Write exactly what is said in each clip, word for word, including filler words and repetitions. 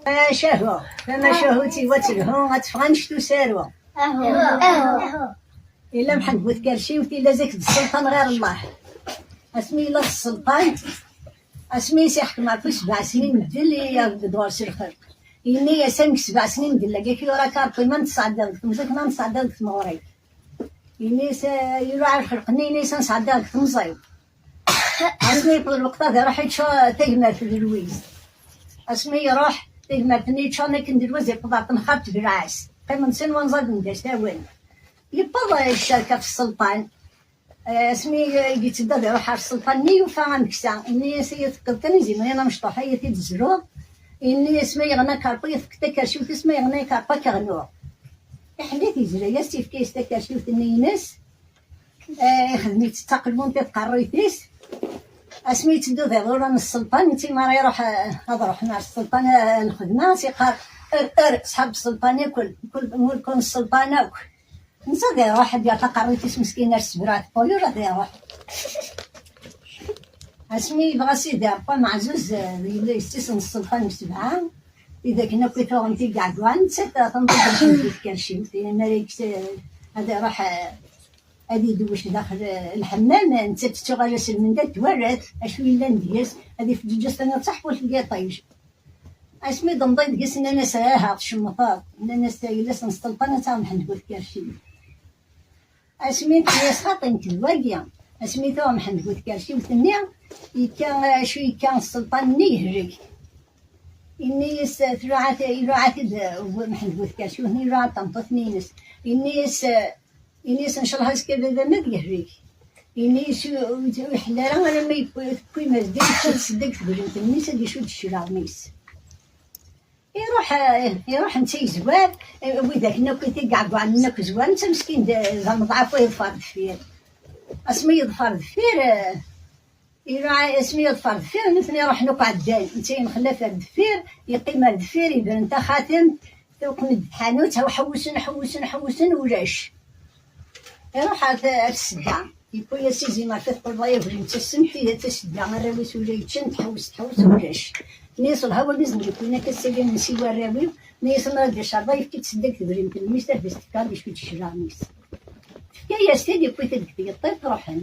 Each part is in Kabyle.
Tamacahu, tamacahu tiwa telhu, ad teffeɣ annect usaru. Illa Mḥend bu tkerciwt, illa zak d sselṭan ɣer Allah. Asmi yella d sselṭan, asmi i s-iḥkem ɣef sebɛa snin medden i d ɣur-s lxelq. Yenna-yas amek sebɛa snin medden lagak yura karṭi ma n-tesɛeddaḍ deg temẓi-k ma n-tesɛeddaḍ deg tmeɣri. Yenna-yas, eh, yura ar lxelq-nni, yenna-yas ad nesɛeddaɣ deg temẓi-w. Asmi yewweḍ lweqt ad iruḥ yečča tagmert d lwiz. Asmi iruḥ, tagmert-nni yeččan akken d lwiz, yewweḍ ɣer tenxart d lɛas. Qqimen sin wanẓaden d asawen. Yewweḍ, eh, ccerka ɣef sselṭan. Eh, asmi, eh, yetteddu ad iruḥ ɣer sselṭan-nni, yufa ameksa. Yenna-yas, "Ay tekkeḍ kan izimer-in amecṭuḥ, ay t-id-zruɣ." Yenna-yas, "Ma yeɣna karṭi, yefk takerciwt-is, ma yeɣna karṭi, ad k-ɣnuɣ." Iḥella-t, yezla-yas, yefka-yas takerciwt-nni-ines. Eh, ixdem-itt d taqelmunt i tqerruyt-is. Asmi yetteddu d iḍuran n sselṭan, netta mi ara iruḥ, eh, ad ruḥen ɣer sselṭan, eh, lxedma, as-iqqar, "Er, er, ṣḥab sselṭan akk, kul, mulkun sselṭan akk." Netta ad iruḥ ad yerr taqerruyt-is meskin ar ssebra teqquyur, ad iruḥ. Asmi yebɣa Sidi Ṛebbi ameɛzuz, eh, yella yessi-s n sselṭan n sebɛa, tidak akk i tuɣen tigeɛguɛin, nettat tameṭṭut n tkerciwt, yenna ara yekkes, eh, ad iruḥ, eh, ad idewwec daxel, eh, lḥemmam, nettat tettuɣal ass n lmenda, twarrat acu yellan deg-s, ad ifeǧǧeǧ ass-nni d taḥbult n yiṭij. Asmi d-temḍi deg-s, nnan-as, "Aha, tcemmteḍ." Nnan-as, "Yelli-s n sselṭan ad taɣ Mḥend bu tkerciwt." Asmi netta-yas, "Xaṭi, nekk d wagi." Asmi tuɣ Mḥend bu tkerciwt-nni, yekka, acu yekka sselṭan-nni, yehreg. Yenna-yas, tluɛa-t, iluɛa-t-id, uh, Mḥend bu tkerciwt-nni, iluɛa-t tameṭṭut-nni-ines. Yenna-yas, uh, yenna-yas, "Ncallah azekka baba-m ad yehreg." Yenna-yas, "Ur, ur, ur iḥell ara alamma yewwi, tewwim ar deg, ad tseddeg tegrimt-nni-s, ad icudd cclaɣem-is." Iruḥ, eh, iruḥ netta yezwar, eh, widak-nni akk i tigeɛguɛin-nni akk zwaren, netta meskin d, d ameḍɛaf, wa yeḍfer deffir. Asmi yeḍfer deffir, eh, iruḥ, asmi yeḍfer deffir, nutni ruḥen akk ɛeddan, netta yemxellaf ar deffir, yeqqim ar deffir, yebren taxatemt, tuqem-d tḥanut, ḥewsen, ḥewsen, ḥewsen, ulac. Iruḥ ar t-, ar tsedda. Yewwi-yas izimer ɣef tqelba, yebren-tt ass-n, tḥidet tasedda, arraw-is ula yeččan, tḥewwes, tḥewwes, ulac. Nni-as, "Lhawa mi zmer yewwin akka ssagan nsi warraw-iw", nni-as, "Ma ad d-icerḍ, yefk-itt sedda deg tebrim, telmist ad d-as-tefk, ad icudd cclaɣem-is." Tefka-yas-t-id, yewwi-t-id deg tgeṭṭiṭ, ruḥen.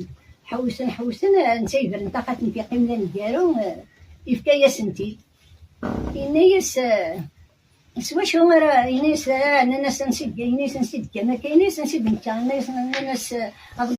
Ḥewsen, ḥewsen, eh, netta yebren taxatemt, yeqqim d aneggaru, eh, yefka-yasen-t-id. Yenna-yas, eh, "S wacu ara", yenna-yas, ah, nnan-as, "Ansi d-, yenna-yas, "Ansi d-tekkam akka?" Yenna-yas, "Ansi d-nekka?" Yenna-yas, nnan-as, eh, "Ad